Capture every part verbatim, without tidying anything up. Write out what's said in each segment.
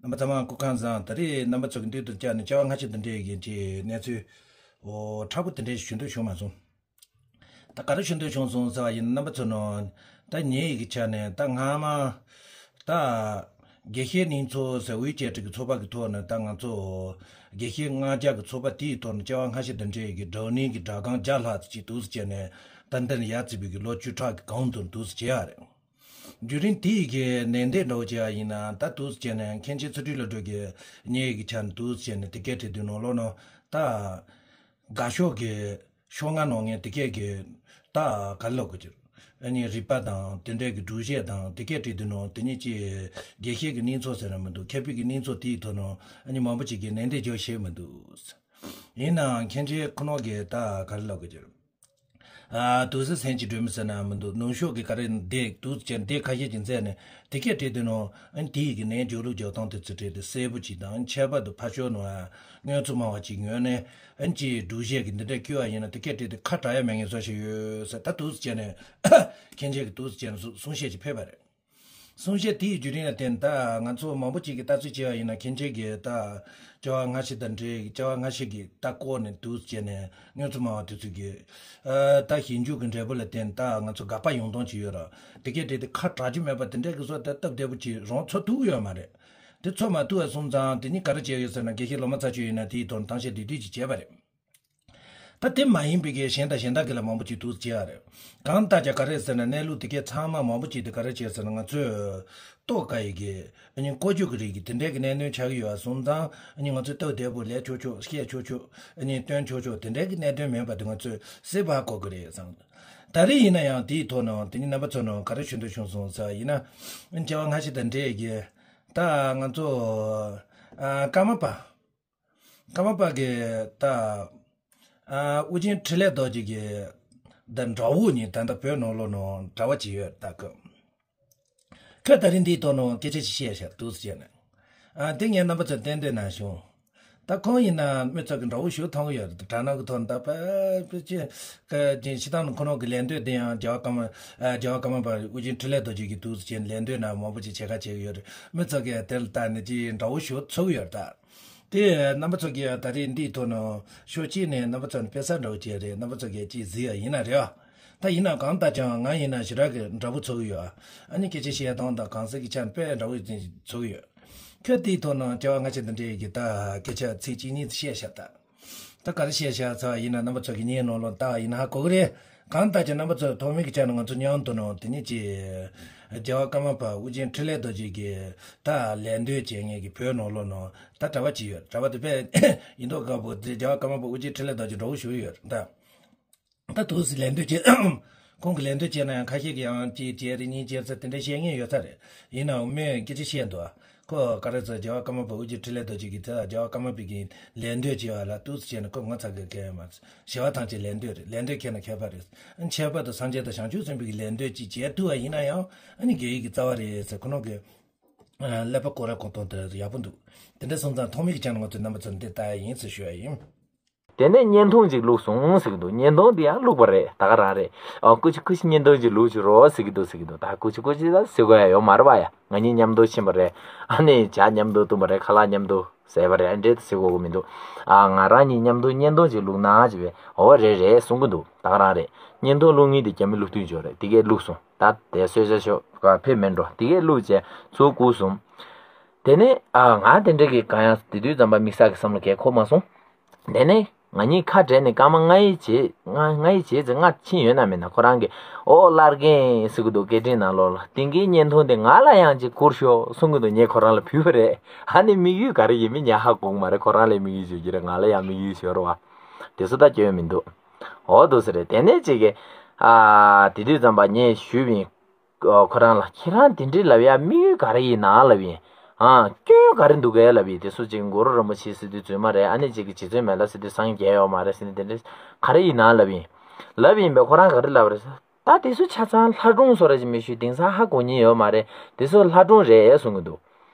རྣམ་པ་ཚང་མ་སྐུ་ཁམས་བཟང་། ད་རེས་རྣམ་པ་ཚོ་གི་མདུན་དུ་བཅར་ནས་བྱ་བ་སྔ་ཕྱི་དང་འབྲེལ་གྱི་གནས་ཚུལ་འོ་མཁྲེགས་པོ་དེ་འདྲ་ཞིག་ཞུ་འདོད་བྱུང་མ་སོང་། ད་ག་རེ་ཞུ་འདོད་བྱུང་སོང་ཟེར་བ་ཡིན་ན། རྣམ་པ་ཚོ་ནང་ད་ཉེ་ཡི་གི་ཆ་ནས་ད་སྔ་མ་ད་དགེ་བཤེས་སྙིང་ཚོགས་ཟེར་དབུས་བཅད་ཁྲིད་ཀྱི་ཚོགས་པ་གི་ཐོག་ནས་ད་ང་ཚོ་དགེ་བཤེས་ལྔ་བརྒྱ་གི་ཚོགས་པ་དེའི་ཐོག་ནས་བྱ་བ་སྔ་ཕྱི་དང་འབྲེལ་གྱི་བགྲོ་གླེང་གི་སྒྲ་སྒམ་བརྒྱ་ལྷག་ཅིག་འདུག་སེ་བྱས་ནས་ད་འདིར་ཡར་བརྩིས་པའི་གི་ལོ་བཅུ་ཕྲག་གི་གོང་དུ་འདུག་སེ་བྱས་ཡ་རེད། བརྒྱུད་རིམ་དེ་ཡི་གི་ནན་ཏན་འདྲ་བོ་བྱས་པ་ཡིན་ན། ད་འདུག་སེ་བྱས་ནས་མཁན་ཆེན་ཚུལ་ཁྲིམས་བློ་གྲོས་ཀྱི་ཉེ་ཡི་གི་ཆ་ནས་འདུག་སེ་བྱས་ནས་དེ་གའི་གྲོས་བསྡུར་ནང་ལོགས་ནང་ད་དགའ་ཤོག་གི་ཤོག་ངན་ནང་ངས་དེ་གའི་གི་ད་ག་རེ་ལབ་དགོས་ཀྱི་རེད། ཨ་ནི་རིག་པ་དང་དེ་འདྲའི་གི་སྒྲུབ་བྱེད་དང་དེ་གའི་གྲོས་བསྡུར་ནང་དེ་ཉིད་ཀྱི་དགེ་བཤེས་ཀྱི་སྙིང་ཚོགས་ཟེར་ན་མི་འདུག་མཁས་པའི་གི་སྙིང་ཚོགས་དེའི་ཐོག་ནང་ཨ་ནི་མང་པོ་ཅིག་གིས་ནན་ཏན་རྒྱག་བྱས་མི་འདུག་ཡིན་ནའང་མཁན་ཆེན་ཁོ་ནོ་གི་ད་ག་རེ་ལབ་དགོས་ཀྱི་རེད། ཨ་དུས་སུ་སེམས་ཀྱི་སྒྲོན་མེ་ཟེར་ན་མི་འདུག་ནུབ་ཕྱོགས་ཀྱི་ག་རེ་འདི་དུས་ཀྱི་འདི་ཁ་ཤས་ཀྱི་མཛད་ནས་དེ་གས་བྲིས་དུས་ནང་ཨ་ནི་དེ་ཡི་གི་ནས་འཇོག་ལུགས་འཇོག་སྟངས་དེ་ཚོ་བྲིས་ཏེ་གསལ་པོ་ཅིག་དང་། ཁྱད་པར་དུ་ཕར་ཕྱོགས་ནང་ཨ་དངོས་གཙོ་སྨྲ་བ་ཅིག་ངོས་ནས་ཨ་ནི་ཅིག་སྒྲུབ་བྱེད་ཀྱི་འདི་འདྲ་བསྐུལ་བ་ཡིན་ན་དེ་གས་བྲིས་ཏེ་ཁ་གྲག་ཡ་མེད་ངེས་བཟོ་ཞིག་ཡོད་ཟེར། ད་དུས་ཀྱི་ནས་མཁན་ཆེན་གྱི་དུས་ཀྱི་ནས་གསུང་བཤད་ཅིག་ཕེབས་པ་རེད། གསུང་བཤད་དེའི་བརྒྱུད་རིམ་ལ་བརྟེན་ད་ང་ཚོ་མང་པོ་ཅིག་གིས་ལྟ་ཚུལ་བྱས་པ་ཡིན་ན། མཁན་ཆེན་གྱིས་ད་བྱ་བ་སྔ་ཕྱི་དང་འབྲེལ་བྱ་བ་སྔ་ཕྱི་གི་ད་སྐོར་ནས་འདུག་བྱས་ནས་དངོས་གཙོ་སྨྲ་བ་དེ་ཚོ་གིས་ཨ་ད་ཞིབ་འཇུག་གི་འབྲས་བུ་ལ་བརྟེན་ད་ང་ཚོ་དགག་པ་ཡོང་སྟངས་ཅིག་ཡོད་ར། དེ་གས་དེ་དེ་ཁ་གྲག་རྒྱུ་མེད་པ་དེ་འདྲས་ཀྱི་བཟོ་ད་སྟབས་བདེ་པོ་ཅིག་རང་ཚོར་ཐུབ་ཀྱི་ཡོད་མ་རེད། དེ་ཚོར་མ་ཐུབ་པ་སོང་ཙང་དེ་ནི་ག་རེ་བྱས་ཡོད་ཟེར་ན། དགེ་བཤེས་ལོ་མ་ཚ་ཆུ་ཡིན་ན་དེའི་ཐོག་ནས་གཏམ་བཤད་བསྡུས་བསྡུས་ཅིག་བྱས་པ་རེད། ད་དེ་མ་ཡིན་པའི་གི་གཞན་དང་གཞན་དག་གི་ལ་མང་པོ་ཅིག་འདུག་བྱས་པ་རེད། གང་ལྟར་ཀྱང་ག་རེ་ཟེར་ན། གནས་ལུགས་དེ་གའི་ཚང་མ་མང་པོ་ཅིག་དེ་ག་རེ་བྱས་ཟེར་ན། ང་ཚོས་རྟོགས་དཀའ་ཡི་གི་ཨ་ནི་ཀོ་ཅོ་གི་རིགས་ཀྱི་དེ་འདྲའི་གི་གནད་དོན་ཆགས་ཀྱི་ཡོད་པ་སོང་ཙང་། ཨ་ནི་ང་ཚོས་སྟབས་བདེ་པོ་ལས་ཆོག་ཆོག་བཤད་ཆོག་ཆོག་ཨ་ནི་སྟོན་ཆོག་ཆོག་དེ་འདྲའི་གི་གནད་དོན་མིན་པ་དེ་ང་ཚོས་གསལ་པོ་ཧ་གོ་གི་རེད་བསམ། ད་རེས་ཡིན་ན་ཡང་དེའི་ཐོག་ནས་དེ་ནི་རྣམ་པ་ཚོ་ནང་ག་རེ་ཞུ་འདོད་བྱུང་སོང་ཟེར་བ་ཡིན་ན། ཨ་ནི་བྱ་བ་སྔ་ཕྱི་དང་འབྲེལ་གྱི་ད་ང་ཚོ་ཨ་ཀརྨ་པ། ཀརྨ་པ་གི་ད་ཨ་ཨོ་རྒྱན་འཕྲིན་ལས་རྡོ་རྗེ་གི་ད་དགྲ་བོ་གཉིས་ད་ལྟ་བོད་ནང་ལོགས་ནང་གྲྭ་པ་ཅིག་ཡོད། ད་ཁོ་ཁོས་ད་རིང་འདིའི་ཐོག་ནང་སྐད་ཆ་ཅིག་བཤད་བཞག་འདུག་ཟེར་ནས། ཨ་དེ་ངས་རྣམ་པ་ཚོར་བསྟན་འདོད་གནང་བྱུང་། ད་ཁོང་ཡིན་ན་མི་ཚོ་གི་དགྲ་བོ་ཞིག་མཐོང་གི་ཡོད་རེད། དྲ་ནང་གི་ཐོག་ནས་ད་ཕལ་ཆེར་ཀ་ཅིག་སྤྱིར་བཏང་ནས་ཁོ་རང་གི་ལད་ཟློས་དེ་ཡང་རྒྱལ་བ་ཀརྨ་ཨ་རྒྱལ་བ་ཀརྨ་པ་ཨོ་རྒྱན་འཕྲིན་ལས་རྡོ་རྗེ་གི་འདུག་ཟེར་ནས་ལད་ཟློས་ནང་མང་པོ་ཅིག་བྱེད་ཁ་བྱེད་ཀྱི་ཡོད་རེད། མི་ཚོ་གིས་དེ་ལ་ལྟ་ནས་ཅིག་དགྲ་བོ་ཞིག་ཚོར་གི་ཡོད་རེད་ད། དེ་རྣམ་པ་ཚོ་གིས་ད་རེས་འདིའི་ཐོག་ནས་ཕྱོགས་གཅིག་ནས་རྣམ་པ་ཚོ་ནས་དཔེ་གསར་འདྲ་བོ་བྱས་རེད། རྣམ་པ་ཚོ་གིས་ཅིག་གཟིགས་ཡ་ཡིན་ན་རེད་བ། ད་ཡིན་ན་གང་ལྟར་ཀྱང་ང་ཡིན་ན་ཞེ་དྲག་གི་དགྲ་བོ་ཚོར་གི་ཡོད། ཨ་ནི་སྐད་ཆ་བཤད་སྟངས་དང་གང་ཟག་གི་ཆ་ནས་དཔེ་འདྲ་བོ་ཅིག་ཚོར་གི་ཡོད། ཁོས་དེའི་ཐོག་ནས་བྱ་བ་སྔ་ཕྱི་དང་འབྲེལ་གྱི་ད་སྐད་ཆ་ཚིག་གཅིག་གཉིས་ཙམ་བཤད་བཞག་ད། ད་ག་རེ་བཤད་བཞག་ཟེར་བ་ཡིན་ན། རྣམ་པ་ཚོ་གིས་ངའི་ནང་ལོགས་ལྟ་བ་ཡིན་ན་ཧ་གོ་གི་རེད། གང་ལྟར་ཀྱང་རྣམ་པ་ཚོ་ཐོག་མའི་གི་ཆ་ནས་ང་ཚོ་མཉམ་དུ་ནང་དེ་ཉིད་ཀྱི་རྒྱལ་བ་ཀརྨ་པ་ཨོ་རྒྱན་འཕྲིན་ལས་རྡོ་རྗེ་གི་ད་ལད་ཟློས་བྱེད་མཁན་གྱི་བོད་ནང་ལོགས་ནང་ད་གྲྭ་པ་ཅིག་ཡོད། གྲྭ་པ་དེ་དཔེ་ཡིན་མདོག་ཁ་པོ་དེ་རྒྱལ་བ་ཀརྨ་པ་ཨོ་རྒྱན་འཕྲིན་ལས་རྡོ་རྗེ་འདྲ་བོ་ཞིག་ཡོད་ད། ད་དུས་སུ་ལད་ཟློས་བྱེད། ཁོང་གི་ལད་ཟློས་བྱས་ན་ཡང་ཁ་ཤས་ཀྱིས་ཡང་གཅིག་བྱས་རེད་གཉིས་བྱས་ཚར་དེ་འདྲ་བཤད་མཁན་ཡོད་ས་རེད། ཡིན་ནའང་མོས་སྐད་ཆ་བཤད་འདུག་ཁོ་ག་རེ་ཟེར། རྒྱལ་བ་ཀརྨ་པ་ཨོ་རྒྱན་འཕྲིན་ལས་རྡོ་རྗེ་གིས་ད་རྒྱལ་བ་ཀརྨ་པའི་གི་ལད་ཟློས་བྱས་པ་ལ་དུས་སུ་བྱས་ན་ཁོ་ངོ་ཚ་གི་གལ་མ་རེད། ཞི་བ་ཐམས་ཅད་ལད་ཟློས་རེད། ལད་ཟློས་མཁས་ན་མཁས་པ་རེད། ཁྱད་པར་དུ་སངས་རྒྱས་དང་བྱང་ཆུབ་སེམས་དཔའི་གི་ལད་ཟློས་ཅིག་བྱས་ཐུབ་པ་ཡིན་ན་ཡང་ཨ་ནི་དགེ་བའི་གི་རྩ་བ་རེད་ཟེར། ཁོ་རང་གི་ཀླད་པ་སྐོར་ར་གོ་སྟངས་དེ་ཡག་པོ་འདུག་དེ་འདྲ་སོང་ཙང་ཐོག་མའི་གི་ཆ་ནས་ང་ཚོས་རྣམ་པ་ཚོར་འདི་ལྟ་ཡ་ཡིན་ཟེར་ཞུ་ཡ་ཡིན། དེ་ནས་བརྙན་ཐུང་ཅིག་བླུགས་སོང་ཟེར་གྱི་འདུག་བརྙན་ཐུང་དེ་ཡང་བླུགས་པ་རེད། ད་ག་རང་རེད། ཨ་ཀུ་ཤི་ཀུ་ཤི་བརྙན་ཐུང་ཅིག་བླུགས་བྱོས་རོགས་ཟེར་གྱི་འདུག་ཟེར་གྱི་འདུག་ད་ཀུ་ཤི་ཀུ་ཤི་ད་ཟེར་དགོས་ཡ་ཡོད་མ་རེད་པ། ཡ་ང་གཉིས་མཉམ་དུ་ཕྱིན་པ་རེད། ཨ་ནི་ཇ་མཉམ་དུ་བཏུང་པ་རེད། ཁ་ལག་མཉམ་དུ་ཟས་པ་རེད། ཨ་འདྲས་ཟེར་དགོས་ཀྱི་མི་འདུག་ཨ་ང་རང་གཉིས་མཉམ་དུ་བརྙན་ཐུང་ཅིག་བླུགས་ན་ཅེས་པས། འོ་རེད་རེད་གསུང་གི་འདུག་ད་ག་རང་རེད། བརྙན་ཐུང་བླུགས་མཁན་དེ་རྒྱ་མི་ལུགས་མཐུན་ཅིག་རེད། དེ་གས་བླུགས་སོང་། ད་དེ་གསོལ་ཇ་ཤོག་ག་ཕེབས་མེད་འགྲོ། དེ་གས་བླུགས་བྱས་ཚུར་བསྐུར་སོང་། དེ་ནས་ཨ་ང་དེ་འདྲ་གི་གང་ཡང་དེ་དུས་ཙམ་པ་དམིགས་བསལ་གྱི་བསམ་བློ་གས་འཁོར་མ་སོང་། དེ་ནས་ང་གཉིས་ཁ་བྲལ་ནས་སྐར་མ་ལྔ་ཡི་རྗེས་ལྔ་ལྔ་ཡི་རྗེས་ཙམ་ལྔ་ཕྱིན་ཡོད་ན་མེད་ན། ཁོ་རང་གིས་ཨོ་བླ་རྒན་ཟེར་གི་འདུག་སྐད་འཕྲིན་ནང་ལོགས་ལ། དེང་གི་བརྙན་ཐུང་དེ་ང་ལ་ཡང་ཅིག་བསྐུར་ཤོག་གསུང་གི་འདུག་ངས་ཁོ་རང་ལ་ཕུལ་བ་རེད། ཨ་ནི་དམིགས་ཡུལ་ག་རེ་ཡིན་མིན་ངས་ཧ་གོ་གི་མ་རེད། ཁོ་རང་ལ་དམིགས་ཡུལ་ཅིག་ཡོད་ཀྱི་རེད། ང་ལ་ཡང་དམིགས་ཡུལ་ཅིག་ཡོད་རེད་པ། དེ་ཚོ་ད་སྐྱོན་མི་འདུག་འོ་འདུག་སེ་རེད། དེ་ནས་ཅིག་གིས་ཨ་དེ་དུས་ཙམ་པ་ངས་ཞུས་པ་ཡིན། ཨོ་ཁོ་རང་ལ། ཁྱེད་རང་དེ་འདྲའི་ལབ་ཡ་དམིགས་ཡུལ་ག་རེ་ཡིན་ན་ལབ་ཡིན། ཨ་སྐྱོན་ག་རེ་འདུག་གས་ལབ་ཡིན། དེ་ཚོ་ཅིག་གུ་རུ་རིན་པོ་ཆེ་ཟེར་དུས་རྫུན་མ་རེད། ཨ་ནི་ཅིག་གི་རྗེ་བཙུན་མི་ལ་ཟེར་དུས་སངས་རྒྱས་ཡོད་མ་རེད་ཟེར་ནས། དེ་འདྲ་ག་རེ་ཡིན་ན་ལབ་ཡིན། ལབ་ཡིན་པས་ཁོ་རང་ག་རེ་ལབ་རེད་ཟེར། ད་དེ་ཚོ་ཆ་ཚང་ལྷ་སྒྲུང་བཟོ་ར་ཅིག་མི་ཞུ། དེང་སང་ཧ་གོ་མཁན་ཡོད་མ་རེད། དེ་ཚོ་ལྷ་སྒྲུང་རེད་གསུང་གི་འདུག་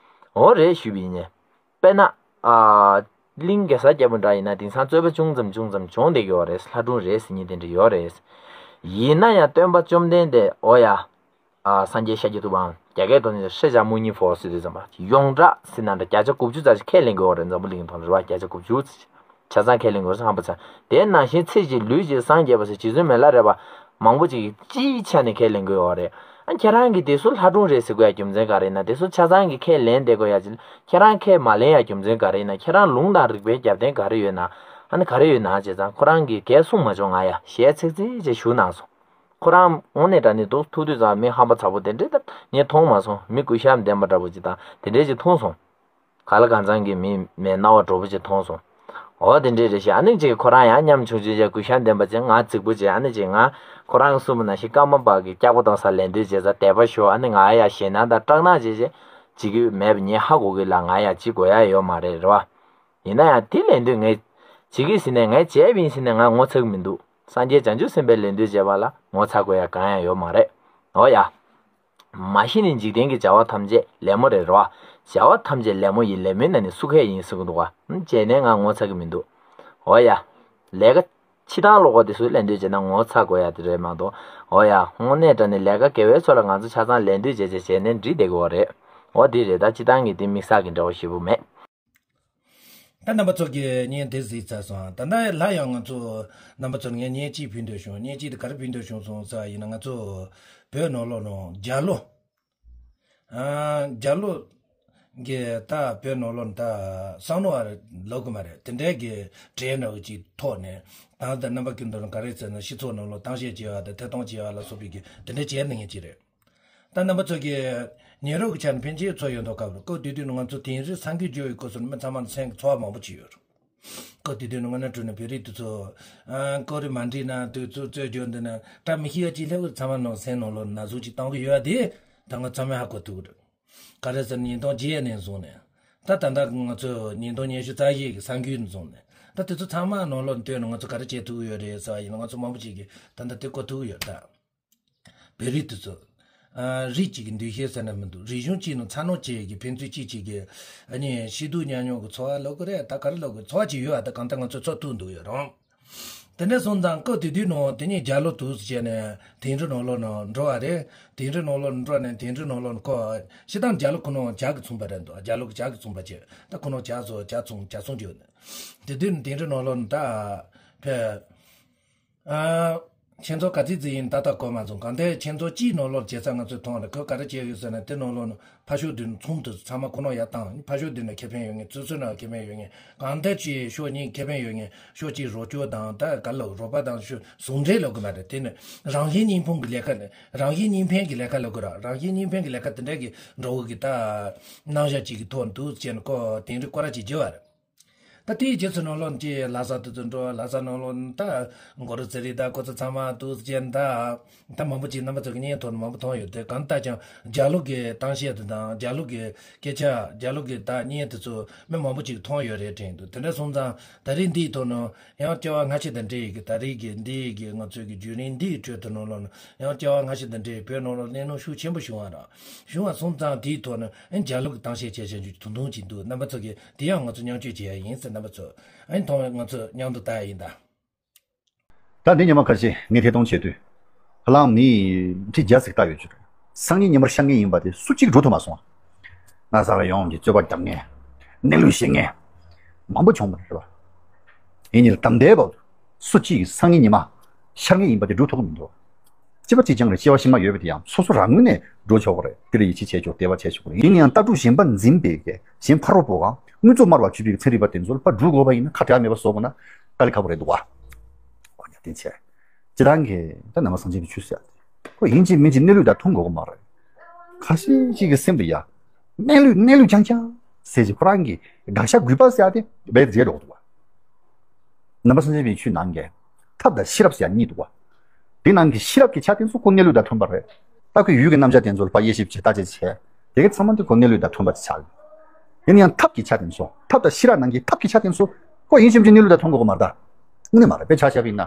འོ་རེད་ཞུས་པ་ཡིན། དཔེར་ན། ཨ། གླིང་གེ་སར་རྒྱལ་པོ་འདྲ་ཡིན་ན་དེང་སང་རྩོད་པ་ཅུང་ཙམ་ཅུང་ཙམ་བྱུང་བསྡད་ཀྱི་ཡོད་རེད། ལྷ་སྒྲུང་རེད་ཟེར་མཁན་དེ་འདྲ་ཡོད་རེད། ཡིན་ན་ཡང་སྟོན་པ་བཅོམ་ལྡན་འདས། འོ་ཡ། ཨ། སངས་རྒྱས་ཤཱཀྱ་ཐུབ་པའམ་ རྒྱ་སྐད་ཐོག་ནས་ཧྲེ་བྱ་མུ་ཉི་ཧྥོ་ཟེར་དུས་ཙམ་པ་ཡོངས་གྲགས་ཟེར་ན་འདྲ། བརྒྱ་ཆ་དགུ་བཅུ་ཙམ་ཞིག་ཁས་ལེན་དགོས་པ་རེད། འཛམ་བུ་གླིང་གི་ཐོག་ནས་རེད་བ། བརྒྱ་ཆ་དགུ་བཅུ་ཙམ་ཆ་ཚང་ཁས་ལེན་དགོས་རེད། ཧམ་པ་ཚ། དེ་ནང་བཞིན་ཚེ་གཅིག་ལུས་གཅིག་སངས་རྒྱས་པ་ཟེར་རྗེ་བཙུན་མི་ལ་རས་པ་མང་པོ་ཅིག་གིས་སྤྱིའི་ཆ་ནས་ཁས་ལེན་དགོས་ཡོད་རེད། ཨ་ཁྱེད་རང་གིས་དེ་ཚོ་ལྷ་སྒྲུང་རེད་ཟེར་དགོས་ཡ་རྒྱུ་མཚན་ག་རེ་ཡིན་ན། དེ་ཚོ་ཆ་ཚང་གིས་ཁས་ལེན་བསྡད་དགོས་ཡ་ཅིག་ཁྱེད་རང་ཁས་མ་ལེན་ཡ་རྒྱུ་མཚན་ག་རེ་ཡིན་ན། ཁྱེད་རང་ལུང་དང་རིགས་པའི་རྒྱབ་རྟེན་ག་རེ་ཡོད་ན། ཨ་ནི་ག་རེ་ཡོད་ན་བྱས་ཙང་ཁོ་རང་གིས་གས་གསུངས་མ་བྱུང་། ང་ཡ་ཞལ་ཚིག་ཚིག་ཅིག་ཞུ་གནང་སོང་། ཁོ་རང་དངོས་གནས་དྲང་གནས་འདུག་ཐུག་དུས་ཙང་མི་ཧམ་པ་ཚ་པོ་དེ་འདྲས་ད་ངས་མཐོང་མ་སོང་། མི་གུས་ཞབས་ལྡན་པ་འདྲ་པོ་ཅིག་དང་དེ་འདྲས་ཅིག་མཐོང་སོང་། ག་ལ་གང་འཚམ་གྱི་མི་མེད་སྣང་བ་འགྲོ་པོ་ཅིག་མཐོང་སོང་། འོ་དེ་འདྲས་རེད་ཤག་ཨ་ནི་ཅིག་ཁོ་རང་ཡང་ཉམ་ཆུང་ཆུང་ཅིག་གུས་ཞབས་ལྡན་པ་ཅིག་ང་རྫིག་པོ་ཅིག་ཨ་ནི་ཅིག་ང་ཁོ་རང་གསུངས་པ་ནང་བཞིན་ཀརྨ་པ་གི་སྐྱག་པ་གཏོང་ས་ལེན་དུས་བྱས་ཙང་དད་པ་ཤོར། ཨ་ནི་ང་ཡ་ཞེད་སྣང་དང་སྐྲག་སྣང་ཅིག་ཅིག་བྱེད་ཀྱི་མེད་པ་ངས་ཧ་གོ་གི་ལ། ང་ཡ་བྱེད་དགོས་ཡ་ཡོད་མ་རེད། རེད་བ། ཡིན་ན་ཡང་དེ་ལེན་དུས་ངས་བྱེད་ཀྱི་ཟེར་ནས་ངས་བྱས་པ་ཡིན་ཟེར་ནས་ང་ངོ་ཚ་གི་མི་འདུག་སངས་རྒྱས་བྱང་ཆུབ་སེམས་དཔའི་ལེན་དུས་བྱས་པ་ལ་ངོ་ཚ་དགོས་ཡ་གང་ཡང་ཡོད་མ་རེད། འོ་ཡ། མ་གཞི་ནས་འཇིག་རྟེན་གྱི་བྱ་བ་ཐམས་ཅད་ལད་མོ་རེད། རེད་བ། བྱ་བ་ཐམས་ཅད་ལད་མོ་ཡིན། ལད་མོའི་ནང་ནས་སུ་ཁས་ཡིན་ཟེར་གི་འདུག་བ། བྱས་ནས་ང་ངོ་ཚ་གི་མི་འདུག་འོ་ཡ། ལས་ཀ་ཕྱི་ཐང་ལོག་པ་དེ་ཚོ་ལེན་དུས་བྱས་ན་ངོ་ཚ་དགོས་ཡ་དེ་རེད་མ་གཏོགས། འོ་ཡ། དངོས་གནས་དྲང་གནས་ལས་ཀ་དགེ་བའི་ཚོགས་ལ་ང་ཚོ་ཆ་ཚང་ལེན་དུས་བྱས་བྱས་བྱས་ནས་འགྲིག་བསྡད་ཀྱི་ཡོད་རེད། འོ་དེ་རེད། ད་སྤྱི་བཏང་གི་དེ་དམིགས་བསལ་གྱི་འབྲེལ་བ་ཞེ་པོ་མེད། ད་རྣམ་པ་ཚོ་གིས་བརྙན་དེ་གཟིགས་ཚར་སོང་། ད་ལྟ་ལ་ཡང་ང་ཚོ་རྣམ་པ་ཚོར་ངས་བརྙན་གཅིག་ཕུལ་འདོད་བྱུང་། བརྙན་གཅིག་དེ་ག་རེ་ཕུལ་འདོད་བྱུང་སོང་ཟེར་བ་ཡིན་ན། ང་ཚོ་བོད་ནང་ལོགས་ནང་རྒྱ་ལོ། ཨ། རྒྱ་ལོ་གི་ད་བོད་ནང་ལོགས་ད་བསམ་བློ་བ་ལོག་གི་མ་རེད། དེ་འདྲའི་གི་གྲས་འདྲ་བོ་ཅིག་ཐོག་ནས། ད་ལྟ་རྣམ་པ་ཀུན་ཏུ་ག་རེ་ཟེར་ན། སྤྱི་ཚོགས་ནང་ལོགས་གཏམ་བཤད་བྱེད་པ་དང་ཐད་གཏོང་བྱེད་པ་ལ་སོགས་པའི་གི་དེ་འདྲ་བྱས་ནས་ངས་ཅིག་རེད། ད་རྣམ་པ་ཚོ་གིས་ཉེ་རབས་ཀྱི་ཆ་ནས་ཕན་ཆད་ཚོར་ཡོད་མདོག་ཁ་པོ་རེད། སྐབས་དེ་དུས་ནས་ང་ཚོ་དིང་རི་སངས་རྒྱས་བརྗོད་ཡིག་སྐོར་སོགས་མི་ཚང་མ་ལ་སེམས་ཀྱི་ཚོར་བ་མང་པོ་ཅིག་ཡོད་རེད། སྐབས་དེ་དུས་ནས་ང་ནི་དྲུང་ནས་བོད་རིགས་དེ་ཚོ་ཨ་སྐོར་རིགས་མ་འགྲིག་ན་དུས་ཚོད་རྩོད་རྒྱུ་འདི་ནས་བཀྲ་མི་ཤིས་པ་ཅིག་སླེབས། ཚང་མ་ནང་སེམས་ནང་ལོགས་ན་ཟུག་ཅིག་གཏོང་གི་ཡོད་པ་དེ་ད་ང་ཚང་མས་ཧ་གོ་ཐུབ་ཀྱི་རེད། ག་རེ་ཟེར་ན་ཉིས་སྟོང་བརྒྱད་ནས་བཟུང་ནས། ད་ད་ལྟ་ང་ཚོ་ཉིས་སྟོང་ཉི་ཤུ་རྩ་བཞི་གི་ས་འགུལ་ནས་བཟུང་ནས། ད་དེ་ཚོ་ཚང་མ་ནང་ལོགས་བལྟས་ན་ང་ཚོ་ག་རེ་བྱེད་ཐུབ་ཀྱི་ཡོད་རེད་ཟེར་བ་ཡིན་ན། ང་ཚོ་མང་པོ་ཅིག་གིས་ད་ལྟ་དེ་གོ་ཐུབ་ཀྱི་ཡོད་ད། བོད་རིགས་དེ་ཚོ། ཨ། རིགས་གཅིག་གི་འདུ་ཤེས་ཟེར་ན་མི་འདུག་རིག་གཞུང་གཅིག་ནང་འཚར་ལོངས་བྱེད་ཀྱི་ཕན་ཚུན་གཅིག་གཅིག་གི། ཨ་ནི་སྐྱིད་སྡུག་མཉམ་མྱོང་གི་ཚོར་བ་ལོག་གི་རེད། ད་ག་རེ་ལོག་གི་ཚོར་བ་ཅིག་ཡོད་ཨ། ད་གང་ལྟར་ང་ཚོ་ཚོར་ཐུབ་འདུག་ཡོད་རུང་། དེ་འདྲ་སོང་ཙང་སྐབས་དེ་དུས་ནང་དེ་ནས་རྒྱ་ལོ་དུས་སུ་བྱས་ནས་དིང་རི་ནང་ལོགས་ནང་འགྲོ་བ་རེད། དིང་རི་ནང་ལོགས་འགྲོ་ནས་དིང་རི་ནང་ལོགས་ཁོ་སྤྱིར་བཏང་རྒྱ་ལོ་ཁོ་ནང་ཇ་གི་ཚོང་པ་རེད་འདུག་རྒྱ་ལོ་གི་ཇ་གི་ཚོང་པ་བྱས། ད་ཁོ་ནང་ཇ་བཟོ་ཇ་ཚོང་ཇ་ཚོང་རྒྱུ་ནས། དེ་དུས་ནས་དིང་རི་ནང་ལོགས་ནས་ད་ཕེབས། ཨ། ཁྱེད་ཚོ་ག་ཚོད་ཙམ་ཡིན་ད་ལྟ་གོ་མ་སོང་། གང་ལྟར་ཁྱེད་ཚོ་གཅིག་ནང་ལོགས་བྱས་ཙང་ང་ཚོས་མཐོང་རེད། ཁོས་ག་རེ་བྱས་ཡོད་ཟེར་ན། དེ་ནང་ལོགས་ནས་ཕར་ཕྱོགས་དེ་ནས་ཚོང་དེ་ཚོ་ཚང་མ་ཁོ་ནང་ཡར་བཏང་། ཕར་ཕྱོགས་དེ་ནས་ཁེ་ཕན་ཡོད་མཁན། སོ་སོའི་ནང་ཁེ་ཕན་ཡོད་མཁན། གང་ལྟར་ཅིག་ཕྱོགས་གཉིས་ཁེ་ཕན་ཡོད་མཁན། ཕྱོགས་གཅིག་རོགས་སྐྱོར་དང་། ད་ག་ལོག་རོགས་པ་དང་ཕྱོགས་ཟུང་འབྲེལ་ལོག་གི་མ་རེད། དེ་ནི་རང་བཞིན་གཉིས་ཕུང་གི་ལས་ཀ་ནི། རང་བཞིན་གཉིས་ཕན་གྱི་ལས་ཀ་ལོག་གི་ར། རང་བཞིན་གཉིས་ཕན་གྱི་ལས་ཀ་དེ་འདྲ་གི་འགྲོ་བོ་གི་ད་རྣམ་གཞག་ཅིག་གི་ཐོག་འདུག་ཅེས་ནས་ཁོ་དིང་རི་སྐོར་ར་ཅིག་བརྗོད་པ་རེད། ད་དེའི་རྗེས་སུ་ནང་ལོགས་ཀྱི་ལྷ་ས་དེ་ཚོ་འགྲོ། ལྷ་ས་ནང་ལོགས་ད་མགོ་རུ་ཚེ་རིང་དང་ཁོ་ཚོ་ཚང་མ་འདུག་ཅེས་ད། ད་མང་པོ་ཅིག་རྣམ་པ་ཚོ་གི་བརྙན་ཐོག་ནས་མང་པོ་མཐོང་ཡོད་དེ། གང་ལྟར་ཀྱང་རྒྱ་ལོ་གི་གཏམ་བཤད་དེ་དང་། རྒྱ་ལོ་གི་སྐད་ཆ། རྒྱ་ལོ་གི་ད་བརྙན་དེ་ཚོ་མི་མང་པོ་ཅིག་མཐོང་ཡོད་རེད་དྲན་འདུག་དེ་འདྲ་སོང་ཙང་ད་རེས་འདིའི་ཐོག་ནས་ཡང་སྐྱེ་བ་སྔ་ཕྱི་དང་འབྲེལ་ཡོད་ཀྱི། ད་རེས་ཀྱི་འདིའི་གི་ང་ཚོའི་གི་བརྒྱུད་རིམ་འདིའི་ཁྲོད་དུ་ནང་ལོགས་ནས་ཡང་སྐྱེ་བ་སྔ་ཕྱི་དང་འབྲེལ་བོད་ནང་ལོགས་གནད་དོན་ཤུགས་ཆེན་པོ་བྱུང་བ་རེད། བྱུང་བ་སོང་ཙང་དེའི་ཐོག་ནས་ཨེ་རྒྱ་ལོ་གི་གཏམ་བཤད་བྱས་བྱས་རྒྱུ་དུང་དུང་ཅིག་འདུག་རྣམ་པ་ཚོ་གིས་དེ་ཡང་ང་ཚོ་མཉམ་སྤྱོད་བྱེད་ཡ་ཡིན་ཟེར། རྣམ་པ་ཚོ་ཨེ་མཐོང་བས་ང་ཚོ་མཉམ་དུ་ལྟ་ཡ་ཡིན་ད། ད་འདི་ཉི་མ་ཁ་ཤས་ངས་ཐད་གཏོང་བྱེད་དུས། ཧ་ལམ་མི་ཁྲི་བརྒྱ་ཟིག་ལྟ་ཡོད་ཅིག་རེད། སང་ཉིན་ཉི་མར་ཤར་མཁན་ཡིན་པ་དེ་སུ་གཅིག་འགྲོ་ཐུབ་མ་སོང་ང་། ས་ག་ཡོངས་ཀྱི་རྩོད་པ་རྒྱབ་མཁན། གནས་ལུགས་བཤད་མཁན། མང་པོ་བྱུང་བ་རེད་པ། ཡིན་ནའི་ད་ལྟའི་བར་དུ་སུ་གཅིག་གིས་སང་ཉིན་ཉི་མ་ཤར་མཁན་ཡིན་པ་དེ་འགྲོ་ཐུབ་ཀྱི་མི་འདུག་སྐྱེ་བ་གཅིག་རྐྱང་རེད། སྐྱེ་བ་ཕྱི་མ་ཡོད་པ་དེ་ཡང་སོ་སོ་རང་ངོས་ནས་འགྲོ་ཆོག་པ་རེད། དེ་ལ་ཡིད་ཆེས་བྱས་ཆོག་དད་པ་བྱས་ཆོག་པ་རེད། ཡིན་ན་ཡང་ལྟ་གྲུབ་གཞན་པ་འཛིན་པའི་གི་གཞན་ཕ་རོལ་པོ་གང་དངོས་གཙོ་སྨྲ་བར་བྱེད་པའི་ཚན་རིག་པ་དེ་ཚོར་ཕར་འགྲོ་དགོས་པ་ཡིན་ན་ཁ་བྲལ་མེད་པ་བཟོ་དགོས་ན་དཀའ་ལས་ཁག་པོ་རེད་འདུག་བ། འོ་ཡ་བསྟན་ཆེ། སྤྱིར་བཏང་གི་ད་ནང་པ་སངས་རྒྱས་པའི་ཆོས་ཟེར་ཡ་དེ་ཁོ་ཡིན་གཅིག་མིན་གཅིག་གནས་ལུགས་དང་མཐུན་དགོས་ཀྱི་མ་རེད། ཁ་ཤས་ཅིག་གི་སེམས་ལ་ཡ། གནས་ལུགས་གནས་ལུགས་རྐྱང་རྐྱང་ཟེར་གྱི་ཁོ་རང་གི་དགག་བྱ་དགོས་པ་ཟེར་ཡ་དེ་རྦད་དེ་བརྗེད་འགྲོ་གི་འདུག་བ། ནང་པ་སངས་རྒྱས་པའི་ཆོས་ནང་གི་ཐབས་དང་ཤེས་རབ་ཟེར་ཡ་གཉིས་འདུག་བ། དེ་ནང་གི་ཤེས་རབ་ཀྱི་ཆ་དེ་ཚོ་ཁོ་གནས་ལུགས་དང་མཐུན་པ་རེད། ད་ཁོས་ཡུལ་གྱི་རྣམ་གཞག་དེ་ཚོ་ལ་ཕར་དབྱེ་ཞིབ་བྱེད་ལྟ་དཔྱད་བྱེད། དེ་གའི་ཚང་མ་དེ་ཁོ་གནས་ལུགས་དང་མཐུན་པ་དེ་ཆགས་ཡོད། ཡིན་ན་ཡང་ཐབས་ཀྱི་ཆ་དེ་ཚོ། ཐབས་དང་ཤེས་རབ་ནང་གི་ཐབས་ཀྱི་ཆ་དེ་ཚོ་ཁོ་ཡིན་གཅིག་མིན་གཅིག་གནས་ལུགས་དང་མཐུན་དགོས་ཀྱི་མ་རེད་ད། དངོས་གནས་མ་རེད། དཔེ་ཆ་བཞག་པ་ཡིན་ན།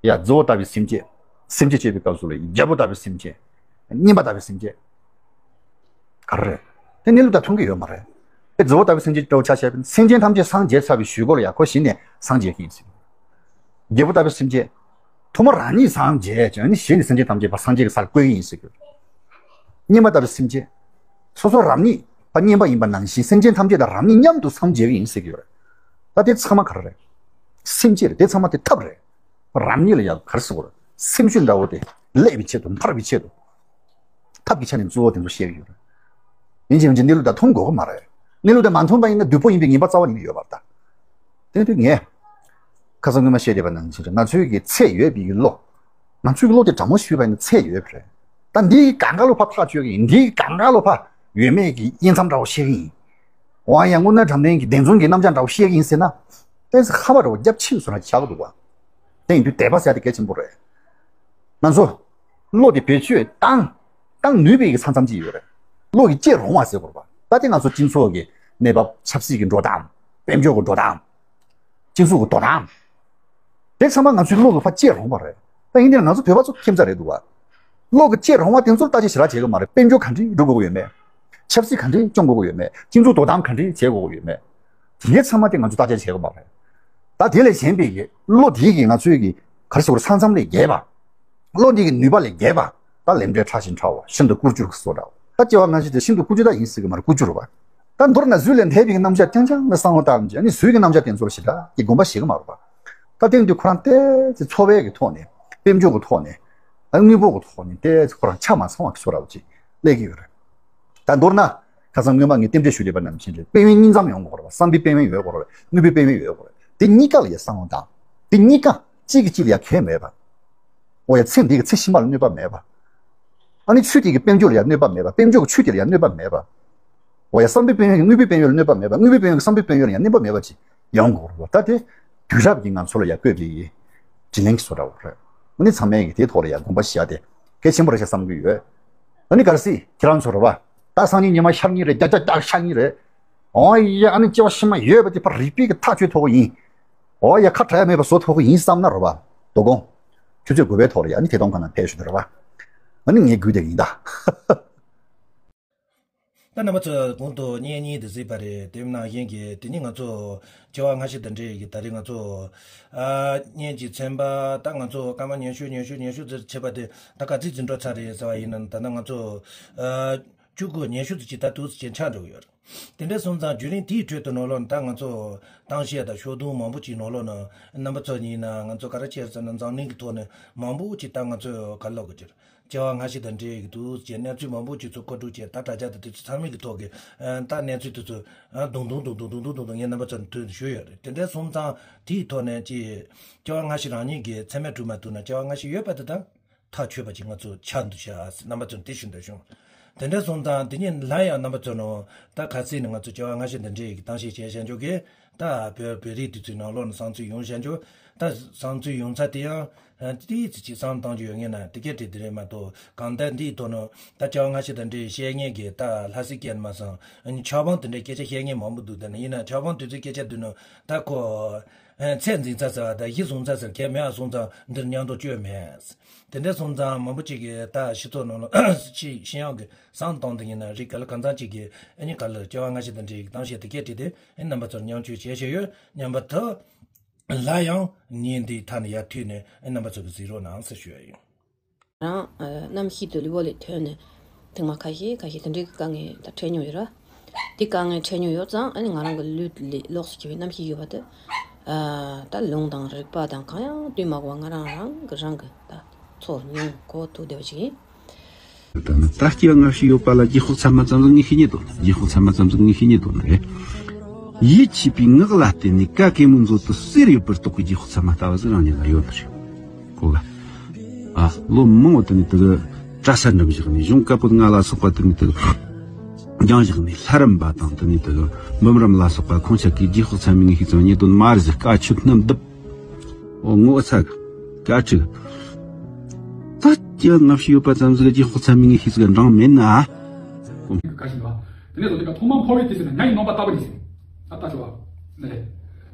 ཡ་རྫི་བོ་ལྟ་བུའི་སེམས་བསྐྱེད། སེམས་བསྐྱེད་བྱེད་པའི་སྐབས་སུ་ལ་རྒྱལ་པོ་ལྟ་བུའི་སེམས་བསྐྱེད། གཉན་པ་ལྟ་བུའི་སེམས་བསྐྱེད། ག་རེ་རེད། དེ་གནས་ལུགས་དང་མཐུན་གྱི་ཡོད་མ་རེད། དེ་རྫི་བོ་ལྟ་བུའི་སེམས་བསྐྱེད་ལྟ་བུ་ཆ་བཞག་པ་ཡིན་ན་སེམས་ཅན་ཐམས་ཅད་སངས་རྒྱས་ཚར་བའི་གཞུག་གུ་ལ་ཡ་ཁོ་གཞི་ནས་སངས་རྒྱས་ཀྱི་ཡིན་ཟེར། རྒྱལ་པོ་ལྟ་བུའི་སེམས་བསྐྱེད། ཐོག་མར་རང་ཉིད་སངས་རྒྱས་ཀྱང་ནི་གཞི་ནས་སེམས་ཅན་ཐམས་ཅད་ཕར་སངས་རྒྱས་ཀྱི་སར་བཀོད་ཀྱི་ཡིན་ཟེར་གྱི་ཡོད། སྙན་པ་ལྟ་བུའི་སེམས་ཅན། སོ་སོ་རང་ཉིད་ཕར་སྙན་པ་ཡིན་པ་ནང་བཞིན་སེམས་ཅན་ཐམས་ཅད་དང་རང་ཉིད་མཉམ་དུ་འཚམས་བྱེད་ཀྱི་ཡིན་ཟེར་གྱི་ཡོད་རེད། ད་དེ་ཚང་མ་ག་རེ་རེད། སེམས་ཅན་རེད། དེ་ཚང་མ་དེ་ཐབས་རེད། རང་ཉིད་ལ་ཡང་ག་རེ་ཟེར་དགོས་རེད། སེམས་ཤུགས་འདྲ་བོ་དེ་སླེབས་པའི་ཆེད་དུ་འཕར་བའི་ཆེད་དུ། ཐབས་ཀྱི་ཆ་ནས་གཙོ་བོ་དེ་ཚོ་བཤད་ཀྱི་ཡོད་རེད། ཡིན་གཅིག་མིན་གཅིག་གནས་ལུགས་དང་མཐུན་དགོས་ཀྱི་མ་རེད། གནས་ལུགས་དང་མ་མཐུན་པ་ཡིན་ན་བདུད་པོ་ཡིན་པའི་ངེས་པ་རྩ་བ་ཉིད་ནས་ཡོད་པ་རེད་ད། དེ་དུས་ངས་ཁ་སང་སྔོན་མ་བཤད་བསྡད་པ་ནང་བཞིན་རེད། ང་ཚོའི་གི་ཚད་ཡོད་པའི་གི་བློ། ང་ཚོའི་གི་བློ་དེ་དྲང་མོ་ཞུས་པ་ཡིན་ན་ཚད་ཡོད་པ་རེད། ད་འདི་གང་ག་ལོ་ཕར་ཐག་གཅོད་ཀྱི་ཡིན། འདི་གང་ག་ལོ་ཕར་ཡོད་མེད་ཀྱི་དབྱེ་མཚམས་འདྲ་བོ་བཤད་ཀྱི་ཡིན། འོ་ཡ། དངོས་གནས་དྲང་བདེན་གྱི་བདེན་རྫུན་གྱི་རྣམ་གཞག་འདྲ་བོ་བཤད་ཀྱི་ཡིན་ཟེར་ན། ཏོག་ཙམ་ཁ་བ་འདྲ་བོ་རྒྱབ་ཕྱིན་སོང་ན་ཆགས་ཀྱི་འདུག་བ། དེ་ཡིན་དུས་དད་པ་ཟེར་ཡ་དེ་གལ་ཆེན་པོ་རེད། ང་ཚོ་བློ་དེ་བེད་སྤྱོད་བཏང་། བཏང་ནུས་པའི་གི་ས་མཚམས་ཅིག་ཡོད་རེད། བློ་གི་སྐྱེ་རུང་བ་ཟེར་དགོས་རེད་པ། ད་དེ་ང་ཚོ་སྤྱི་ཚོགས་ཀྱི་གནས་བབ། ཆབ་སྲིད་ཀྱི་འགྲོ་སྟངས། དཔལ་འབྱོར་གྱི་འགྲོ་སྟངས། སྤྱི་ཚོགས་ཀྱི་འགྲོ་སྟངས། དེ་ཚང་མ་ང་ཚོའི་བློ་གི་ཕར་སྐྱེ་རུང་བ་རེད། ད་ཡིན་དེ་ང་ཚོ་བོད་པ་ཚོ་ཁྱིམ་ཚང་རེད་འདུག་བ། བློ་གི་སྐྱེ་རུང་བ་དེ་ཚོར་བརྟག་དཔྱད་ཞེ་དྲག་བྱེད་ཀྱི་མ་རེད། དཔལ་འབྱོར་ག་འདྲས་སྒྲུབ་དགོས་ཀྱི་ཡོད་མེད། ཆབ་སྲིད་ག་འདྲས་སྐྱོང་དགོས་ཀྱི་ཡོད་མེད། སྤྱི་ཚོགས་དོ་དམ་ག་འདྲས་བྱེད་དགོས་ཀྱི་ཡོད་མེད། དེ་ཚང་མ་དེ་ང་ཚོས་བརྟག་དཔྱད་བྱེད་དགོས་མ་རེད། ད་དེ་ལས་གཞན་པའི་གི་བློ་དེའི་གི་ང་ཚོའི་གི་ག་རེ་ཟེར་དགོས་རེད། ས་མཚམས་ལས་བརྒལ་བ། བློ་འདི་གི་ནུས་པ་ལས་བརྒལ་བ། ད་ལས་འབྲས་ཕྲ་ཞིང་ཕྲ་བ། ཤིན་ཏུ་བཀུར་སྤྱོད་ཀྱི་བཟོ་འདྲ་བ། ད་སྐྱེ་བ་སྔ་ཕྱི་དེ་ཤིན་ཏུ་བཀུར་སྤྱོད་ད་ཡིན་སྲིད་ཀྱི་མ་རེད། བཀུར་སྤྱོད་རེད་བ། ད་མདོར་ན་གཟུགས་ལས་འདས་པའི་གི་རྣམ་གཞག་རྐྱང་རྐྱང་ལ་བསམ་བློ་བཏང་རྒྱུ། ཨ་ནི་གཟུགས་ཀྱི་རྣམ་གཞག་དེ་ཚོར་ཞེ་དྲག་གི་དགོངས་པ་བཞེས་ཀྱི་མ་རེད་བ། ད་དེང་དུས་ཁོ་རང་ཏོག་ཙམ་འཚོ་བའི་གི་ཐོག་ནས། དཔལ་འབྱོར་གི་ཐོག་ནས། ཨ། དངོས་པོ་གི་ཐོག་ནས་ཏོག་ཙམ་ཁོ་རང་ཆ་མ་ཚང་བ་གི་བཟོ་འདྲ་བ་ཅིག་སླེབས་ཀྱི་ཡོད་རེད། ད་མདོར་ན། ཁ་སང་སྔོན་མ་ངས་རྟེན་འབྲེལ་ཞུ་བསྡད་པ་ནང་བཞིན་རེད། དཔལ་ཡོན་གཉིས་མཚམས་ཡོང་དགོས་རེད་བ། བསམ་པའི་དཔལ་ཡོན་ཡོད་དགོས་རེད། དངོས་པོའི་དཔལ་ཡོན་ཡོད་དགོས་རེད། དེ་གཉིས་ཀ་ལ་ཡ་བསམ་བློ་བཏང་། དེ་གཉིས་ཀ་གཅིག་གིས་གཅིག་ལ་ཡ་ཁེ་མེད་པ། འོ་ཡ། ཚེ་འདི་གི་ཚེ་ཕྱི་མ་ལ་གནོད་པ་མེད་པ། ཨ་ནི་ཆོས་དེ་གི་དཔལ་འབྱོར་ལ་ཡ་གནོད་པ་མེད་པ། དཔལ་འབྱོར་གི་ཆོས་དེ་ལ་ཡ་གནོད་པ་མེད་པ། འོ་ཡ། བསམ་པའི་དཔལ་ཡོན་གྱིས་དངོས་པོའི་དཔལ་ཡོན་ལ་གནོད་པ་མེད་པ། དངོས་པོའི་དཔལ་ཡོན་གྱིས་བསམ་པའི་དཔལ་ཡོན་ལ་ཡ་གནོད་པ་མེད་པ་ཅིག་ཡོང་དགོས་རེད་བ། ད་དེ་དུས་རབས་ཀྱིས་ང་ཚོ་ལ་ཡ་བཀོད་པའི་དྲིན་ལན་གྱི་བཟོ་འདྲ་བོ་རེད། ཨ་ནི་ཚང་མས་ཀྱིས་དེའི་ཐོག་ལ་ཡ་དགོངས་པ་བཞེས་ཡ་དེ་གལ་ཆེན་པོ་རེད་ཤག་བསམ་གྱི་ཡོད། ཨ་ནི་གལ་སྲིད་ཁྱེད་རང་ཚོ་རེད་བ། ད་སང་ཉིན་ཉི་མ་ཤར་ངེས་རེད། རྒྱ་རྒྱ་རྒྱ་ཤར་ངེས་རེད། འོ་ཡ། ཨ་ནི་སྐྱེ་བ་ཕྱི་མ་ཡོད་པ་དེ་ཕར་རིག་པའི་གི་ཐག་གཅོད་ཐུབ་ཀྱི་ཡིན། འོ་ཡ། ཁ་བྲལ་མེད་པ་བཟོ་ཐུབ་ཀྱི་ཡིན་བསམ་ན་རེད་བ། དོ་དགོང་ཆུ་ཚོད་དགུ་པའི་ཐོག་ལ་ཡ་ཨ་ནི་ཐད་གཏོང་ཁང་ནང་ཕེབས་ཤོག་དེ་རེད་བ། ཨ་ནི་ངས་སྒུག་བསྡད་ཡིན་ད། ད་རྣམ་པ་ཚོ་གོང་དུ་བརྙན་གཉིས་དེ་གཟིགས་པ་རེད། དེ་ནང་བཞིན་གྱི་དེ་ནི་ང་ཚོ་སྐྱེ་བ་སྔ་ཕྱི་དང་འབྲེལ་གྱི་ད་རེས་ང་ཚོ་ཨ་བརྙན་གྱི་ཚན་པ། ད་ང་ཚོ་སྐར་མ་ཉི་ཤུ་ཉི་ཤུ་ཉི་ཤུ་ཙམ་བྱས་པ་དེ་ད་ག་ཚོད་ཙམ་འགྲོ་ཚར་རེད་ཟེར་བ་ཡིན་ན། ད་ནི་ང་ཚོ་ཨ་བཅུ་དགུ། ཉི་ཤུ་ཙམ་ཅིག་ད་ཏོག་ཙམ་ཅིག་ཆགས་འགྲོ་གི་ཡོད་རེད། དེ་འདྲ་སོང་ཙང་བརྒྱུད་རིམ་དེའི་ཁྲོད་དུ་ནང་ལོགས་ནས་ད་ང་ཚོ་གཏམ་བཤད་དང་ཤོག་དུང་མང་པོ་ཅིག་ནང་ལོགས་ནས་རྣམ་པ་ཚོ་ཡིན་ན། ང་ཚོ་ག་རེ་བྱས་ཟེར་ན། འཛམ་གླིང་གི་ཐོག་ནས་མང་པོ་ཅིག་ད་ང་ཚོ་ག་ལབ་དགོས་ཀྱི་རེད། སྐྱེ་བ་སྔ་ཕྱི་དང་འབྲེལ་གྱི་འདུག་ཅེས་གནས་ཚུལ་མང་པོ་ཅིག་ཚུར་མཁོ་སྒྲུབ་བྱས། ད་དྲ་རྒྱ་དང་དེ་ཚོ་ཚང་མའི་གི་ཐོག་གི་ཨ་ད་གནས་ཚུལ་དེ་ཚོ་ཨ་རྡུང་རྡུང་རྡུང་རྡུང་རྡུང་རྡུང་ངས་རྣམ་པ་ཚོར་མཐུད་ཞུས་ཡོད་རེད། དེ་འདྲ་སོང་ཙང་དེའི་ཐོག་ནས་ཅིག་སྐྱེ་བ་སྔ་ཕྱི་རང་ཉིད་ཀྱི་མཚན་མ་གྲུབ་མ་ཐུབ་ན། སྐྱེ་བ་སྔ་ཕྱི་ཡོད་པ་དེ་དང་ཐག་ཆོད་པ་ཅིག་ང་ཚོ་ཆགས་འདུག་ཤག་རྣམ་པ་ཚོར་དེ་ཞུ་འདོད་བྱུང་། དེ་འདྲ་སོང་ཙང་དེ་ཉིད་ལ་ཡང་རྣམ་པ་ཚོ་ནང་ད་ག་ཚོད་ནས་ང་ཚོ་སྐྱེ་བ་སྔ་ཕྱི་དང་འབྲེལ་གྱི་གཏམ་བཤད་བྱས་བཞག་འཇོག་གི། ད་བོད་བོད་རིགས་དེ་ཚོའི་ནང་ལོགས་ནས་བསམ་ཚུལ་ཡོང་བཞག་འཇོག་ད་བསམ་ཚུལ་ཡོང་ཚད་དེ་ཡང་ཨ་ཏོག་ཙམ་ཅིག་བསམ་བཏང་རྒྱུ་ཡོད་ངེས་ན་དེ་ག་དེ་དེ་རེད་མ་གཏོགས། གང་ལྟར་འདིའི་ཐོག་ནས་ད་སྐྱེ་བ་སྔ་ཕྱི་དང་འབྲེལ་བཤད་མཁན་གྱི་ད་ལྷ་སའི་སྐད་ནས་མ་སོང་། ཨ་ནི་ཆབ་འབངས་དེ་འདྲའི་སྐད་ཆ་བཤད་མཁན་མང་པོ་འདུག་ད་ནི་ཡིན་ན་ཆབ་འབངས་དེ་ཚོའི་སྐད་ཆ་དེ་ནི་ད་ཁོ་ཨ་ཚད་འཛིན་ཚར་ཟེར་བ་དང་གཞི་བཟུང་ཚར་ཟེར་གལ་མེད་པ་སོང་ཙང་འདིར་མཉམ་དུ་བཅོས་མེད། དེ་འདྲ་སོང་ཙང་མང་པོ་ཅིག་གིས་ད་སྤྱི་ཚོགས་ནང་ལ་ཕྱི་ཕྱི་ཡང་གི་བསམ་སྟངས་དེ་ཡིན་ན་རེད། ག་ལ་གང་འཚམ་ཅིག་གིས་ཨ་ནི་ག་ལ་སྐྱེ་བ་སྔ་ཕྱི་དང་འབྲེལ་གྱི་གཏམ་བཤད་དེ་ག་དེ་དེ་ཨ་ནི་རྣམ་པ་ཚོར་མཉམ་སྤྱོད་བྱེད་བཞིན་ཡོད། མཉམ་པ་དུ་ལ་ཡང་ཉིན་འདིའི་མཐའ་ནས་ཡར་མཐུད་ནས་ཨ་ནི་རྣམ་པ་ཚོ་གིས་གཟིགས་རོགས་གནང་ཟེར་ཞུ་ཡ་ཡིན། རང་ཨ་གནམ་གཤིས་དེ་ལུས་པོ་ལས་ཐོན་ནས་ཐེངས་མ་ཁ་ཤས་ཁ་ཤས་དེ་འདྲའི་གི་དཀའ་ངལ་ད་འཕྲད་མྱོང་ཡོད་ར། དེ་དཀའ་ངལ་འཕྲད་མྱོང་ཡོད་ཙང་། ཨ་ནི་ང་རང་གི་ལུས་ལས་ལོགས་སུ་གྱུར་པའི་གནམ་གཤིས་ཡོད་པ་དེ། ཨ་ད་ལུང་དང་རིག་པ་དང་གང་ཡང་བསྟུན་མ་དགོས་པ་ང་རང་རང་གི་རང་གི་ད་ཚོར་མྱོང་གོ་ཐུབ་བསྡད་པ་ཞིག་ཡིན། ད་ནི་ད་སྐྱེ་བ་སྔ་ཕྱི་ཡོད་པ་ལ་རྗེས་དཔག་ཚད་མ་ཙམ་ཟིག་ངས་ཤེས་ཉེ་དོན། རྗེས་དཔག་ཚད་མ་ཙམ་ཟིག་ངས་ཤེས་ཉེ་དོན་རེད། ཡིད་ཆེས་པའི་ངག་ལ་བརྟེན་ནས་ག་གེ་མོའི་མཛོད་དུ་གསེར་ཡོད་པར་རྟོགས་པའི་རྗེས་དཔག་ཚད་མ་ལྟ་བུ་ཟིག་རང་ཉིད་ལ་ཡོད་པ་རེད། གོ་ག་ཨ། ལོ་མང་བོ་དེ་ནས་དེ་གི་གྲྭ་ས་འགྲིམས་བཞག་ནས། གཞུང་བཀའ་པོད་ལྔ་ལ་སོགས་པ་དེ་ནས་དེ་གི་སྦྱངས་བཞག་ནས། ལྷ་རམས་པ་དང་དེ་ནས་དེ་གི་འབུམ་རམས་ལ་སོགས་པ་ཁོང་ཅག་གིས་རྗེས་དཔག་ཚད་མའི་ངེས་ཤེས་ཙམ་ཉེ་དོན་མ་རེད་ཟེར། བཀའ་ཆོས་སྣ་བསྡུས། འོ་ངོ་ཚ་གི་བཀའ་ཁྲིད། ད་སྐྱེ་བ་སྔ་ཕྱི་ཡོད་པ་ཙམ་ཟིག་རྗེས་དཔག་ཚད་མའི་ངེས་ཤེས་ཟིག་འབྲང་མེད་ན། ག་ཞིག་འདུག་དེ་ནས་བཟོ་དུས་ཀ་ཐོག་མར་འཕོ་བའི་དུས་སུ་ནི་ཉ་ཡི་རྣམ་པ་ལྟ་བུ་ཉིད་ཟེར། ད་ལྟ་ཞུ་བ། ནི་རེད།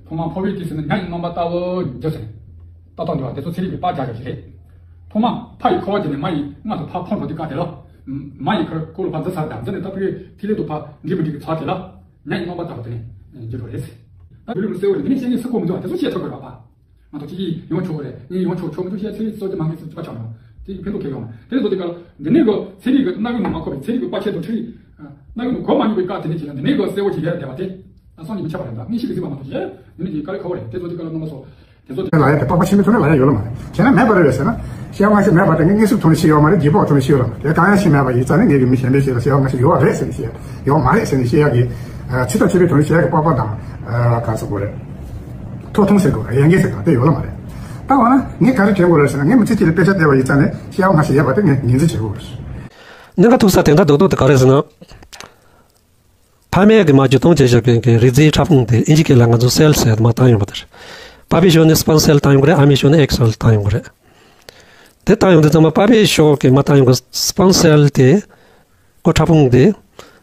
ཐོག་མར་འཕོ་བའི་དུས་སུ་ནི་ཉ་ཡི་རྣམ་པ་ལྟ་བུ་ཉིད་ཟེར། ད་ལྟ་འདི་བ་དེ་ཚོ་ཚན་རིག་པའི་པར་རྒྱག་ཡག་ཞིག་རེད། ཐོག་མར་ཕ་ཡི་ཁུ་བ་དེ་ནས་མ་ཡི་མངལ་དུ་ཕར་འཕོ་འགྲོ་དུས་ཀ་དེ་ལ། མ་ཡི་ཁུ་ཁུ་ལུ་ཕར་འཛུལ་ཚར་དང་། འཛུལ་ནས་ད་ཕ་གི་ཐིག་ལེ་དུ་ཕར་འདྲིས་མི་འདྲིས་ཀྱི་ཚར་དེ་ལ། ཉ་ཡི་རྣམ་པ་ལྟ་བུ་དེ་ནས་འགྱུར་བ་རེད་ཟེར། ད་བོད་ལུགས་ལ་གསལ་བོ་རེད། དེ་ནས་བཤད་ངེས་སུ་གོ་མི་འདུག་བ་དེ་ཚོ་བཤད་ཆོག་གི་རེད་བ་ཕ། ང་ཚོ་གཅིག་གིས་ཡོང་ཆོག་གི་རེད། ངས་ཡོང་ཆོག་ཆོག་མི་འདུག་བཤད་ཚེ་རིང་སོ་ཀྱི་མ་ངེས་སུ་ཚུད་པ་ཆགས་ནོ། དེ་ཕན་ཐོགས་ཁེལ་ཡོང་། དེ་ཚོ་དེ་ག་ལ་འདི་ནས་གི་ཚན་རིག་གི་སྣ་ཁུང་ནང་མ་འཁོར་བའི་ཚན་རིག་གི་པར་ཆས་དང་འཕྲུལ་རིག་སྣ་ཁུང་ནང་གོ་མ་མྱོང་བའི་བཀའ་དེ་ནས་བྱས་ན་འདི་ནས་གི་གསལ་བོ་ཅིག་ཡལ་བསྡད་པ་དེ་བསམ་གྱིས་མི་ཁྱབ་པ་རེད། ད་མིག་ཤེས་ཀྱིས་གཟིགས་པ་མ་གཏོགས་གཞན་འདི་ནས་ཀྱི་དཀའ་ལས་ཁག་པོ་རེད། དེ་ཚོ་དེ་ག་ལ་རྣམ་པ་ཚོ་དེ་ཚོ་དེ་ལ་ཡང་དེ་སྤོབས་པ་ཆེན་པོའི་ཐོག་ནས་ལ་ཡང་ཡོད་ལ་མ་རེད། བྱས་ན་མེད་པ་རེད་བས་ཟེར་ན། སྐྱེ་བ་སྔ་ཕྱི་མེད་པ་དེ་ངས་དངོས་སུ་མཐོང་ནས་ཤེས་ཡོད་མ་རེད། རྗེས་དཔག་ཐོག་ནས་ཤེས་ཡོད་ལ་མ་རེད། དེ་གང་ཡང་ཤེས་མེད་པ་ཡིན་ཙང་ནས་ངས་ཀྱི་མི་གཞན་པས་ཤེས་ལ་སྐྱེ་བ་སྔ་ཕྱི་ཡོད་པ་རེད་ཟེར་ནས་ཤེས་ཡོད་མ་རེད་ཟེར་ནས་ཤེས་ཡག་གི་ཚིག་ཐག་ཆོད་པའི་ཐོག་ནས་ཤེས་ཡག་གི་སྤོབས་པ་དང་། ག་ཟེར་དགོས་རེད། ཐོག་མཐོང་ཟེར་དགོས་རེད། ཡ་མཚན་ཟེར་དགོས་དེ་ཡོད་ལ་མ་རེད། ད་འོ་ན་ངས་ག་རེ་དྲན་དགོས་རེད་ཟེར་ན། ངས་མི་ཚེ་གཅིག་ལ་དཔེ་ཆ་བལྟས་པ་ཡིན་ཙང་ནས་སྐྱེ་བ་སྔ་ཕྱི་ཡོད་པ་དེ་ངས་ངོས་འཛིན་བྱེད་དགོས་རེད། གནད་འགག་ཐུག་ས་དེ་འདྲ་རྡོག་རྡོག་དེ་ག་རེ་ཟེར་ན། ཕ་མས་ཀྱི་མ་བརྒྱུད་གཏོང་བྱས་བཞག་མཁན་གྱི་རིགས་རྫས་ཕྲ་ཕུང་དེ་ཨིན་ཇི་སྐད་ལ་ང་ཚོ་སེལ་ཟེར་དུ་མ་བཏང་ཡོང་པ་དེ་རེད། པ་ཕའི་ཕྱོགས་ནས་སྤམ་སེལ་བཏང་ཡོང་གི་རེད། ཨ་མའི་ཕྱོགས་ནས་ཨེག་སེལ་བཏང་ཡོང་གི་རེད། དེ་བཏང་ཡོང་དུས་ཙམ་པ་པ་ཕའི་ཕྱོགས་ཀྱི་མ་བཏང་ཡོང་གི་སྤམ་སེལ་དེ་ཁོ་ཕྲ་ཕུང་དེ་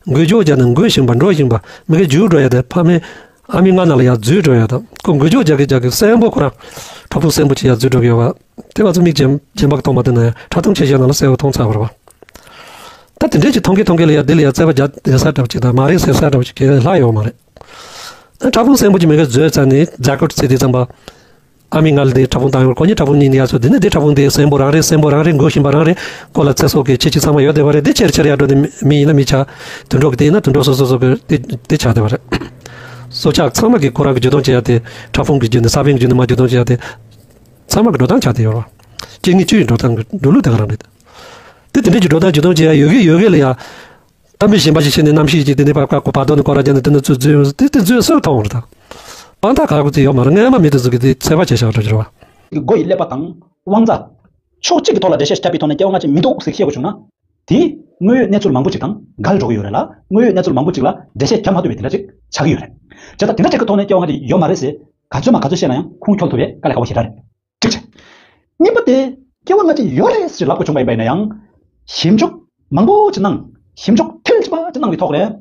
འགུལ་སྐྱོད་བརྒྱབ་ནས་འགུལ་བཞིན་པ་འགྲོ་བཞིན་པ་མི་ག་རྒྱུག་འགྲོ་ཡ་དེ་ཕ་མའི་ཨ་མའི་མངལ་ནང་ལ་ཡར་འཛུལ་འགྲོ་ཡ་དང་། ཁོ་འགུལ་སྐྱོད་རྒྱག་གི་རྒྱག་གི་གསོན་པོ་ཁོ་རང་ཕྲ་ཕུང་གསོན་པོ་ཅིག་ཡར་འཛུལ་འགྲོ་གི་ཡོད་པ་དེ་ང་ཚོ་མིག་རྗེན་རྗེན་པ་གིས་མཐོང་མ་ཐུབ་ན་ཡང་ཕྲ་ཕུང་ཆེ་ཤོས་ནང་ལ་གསལ་པོ་མཐོང་ཚར་བ་རེད་བ། ད་དེ་འདྲས་ཀྱི་མཐོང་གི་མཐོང་གི་ལ་ཡ་འདི་ལ་ཡ་རྩད་པ་རྒྱག་བསྡད་ས་འདྲ་བ་ཅིག་དང་མ་རེད་ཟེར་ས་འདྲ་བ་ཅིག་གང་ཡང་ལྷག་ཡོད་མ་རེད། ཕྲ་ཕུང་གསོན་པོ་ཅིག་མི་ག་འཛུལ་ཚར་ནས་ཛ་ཀོཊ་ཟེར་དུས་ཙམ་པ། ཨ་མའི་མངལ་དེ་ཕྲ་ཕུང་བཏང་ཡོད། ཁོ་གཉིས་ཕྲ་ཕུང་གཉིས་ནི་ཡར་སོ་དེ་ནས་དེ་ཕྲ་ཕུང་དེ་གསོན་པོ་རང་རེད། གསོན་པོ་རང་རེད། འགུལ་བཞིན་པ་རང་རེད། ཁོ་ལ་ཚེ་སྲོག་གི་ཁྱད་ཆོས་ཚང་མ་ཡོད་བསྡད་པ་རེད། དེ་ཆེར་ཆེར་ཡར་འགྲོ་དེ་མི་ཡིན་ན་མི་ཆགས། དུད་འགྲོ་གི་དེ་ཡིན་ན་དུད་འགྲོ་སོ་སོ་སོ་གི་དེ་དེ་ཆགས་བསྡད་པ་རེད། སྲོག་ཆགས་ཚང་མ་གི་ཁོ་རང་གི་བརྒྱུད་གཏོང་བྱེད་ཡ་དེ་ཕྲ་ཕུང་གི་བརྒྱུད་ནས་ས་བོན་གྱི་བརྒྱུད་ནས་མར་བརྒྱུད་གཏོང་བྱེད་ཡ་དེ་ཚང་མ་གི་འགྲོ་སྟངས་ཆགས་བསྡད་ཡོད་རེད། སྐྱེ་དངོས་བཅུ་ཡི་འགྲོ་སྟངས་གི་འགྲོ་ལུགས་དེ་ག་རང་རེད། དེ་དེ་འདྲས་ཀྱི་འགྲོ་སྟངས་བརྒྱུད་གཏོང་བྱེད་ཡ་ཡོད་གི་ཡོད་གི་ལ་ཡ། གཏམ་དཔེ་གཞན་པ་ཞིག་བཤད་ནས་རྣམ་ཤེས་ཀྱིས་དེ་ནས་བར་བར་བར་དོ་ནས་སྐོར་ར་བརྒྱབ་ནས་དེ་ནས་ཚུར་འཛུལ་ཡོང་། དེ་དེ་འཛུལ་སོགས་མཐོང་བ་རེད་ད། དཔང་རྟགས་ག་གི་ཚོད་ཡོད་མ་རེད། སྔོན་མ་མི་དེ་ཚོ་གིས་དེ་ཚོད་དཔག་བྱས་བཞག་འགྲོ་གི་རེད་བ། མགོ་ཡི་ཀླད་པ་དང་དབང་རྩ། ཕྱོགས་གཅིག་གི་ཐོག་ལ་འགྲེལ་བཤད་བརྒྱབ་པའི་ཐོག་ནས་སྐྱེ་བ་སྔ་ཕྱི་མི་འདུག་ཟེར་བཤད་དགོས་བྱུང་ན། དེ་དངོས་ཡོད་གནས་ཚུལ་མང་པོ་ཅིག་དང་འགལ་འགྲོ་གི་ཡོད་རེད་ལ། དངོས་ཡོད་གནས་ཚུལ་མང་པོ་ཅིག་ལ་འགྲེལ་བཤད་བརྒྱབ་མ་ཐུབ་པའི་དེ་འདྲ་ཅིག་ཆགས་ཀྱི་ཡོད་རེད། བྱས་ཙང་དེ་འདྲ་ཅིག་གི་ཐོག་ནས་སྐྱེ་བ་སྔ་ཕྱི་ཡོད་མ་རེད་ཟེར་ག་ཚོད་མ་ག་ཚོད་བཤད་ན་ཡང་ཁུངས་འཁྱོལ་ཐུབ་པའི་དཀའ་ལས་ཁག་པོ་ཞེ་དྲག་རེད། གཅིག་བྱས། གཉིས་པ་དེ། སྐྱེ་བ་སྔ་ཕྱི་ཡོད་རེད་ཟེར་ལབ་དགོས་བྱུང་བ་ཡིན་པ་ཡིན་ན་ཡང་། ཞིབ་འཇུག་མང་པོ་ཅིག་གནང་། ཞིབ་འཇུག་མཐིལ་ཕྱིན་པ་ཅིག་གནང་བའི་ཐོག་ནས།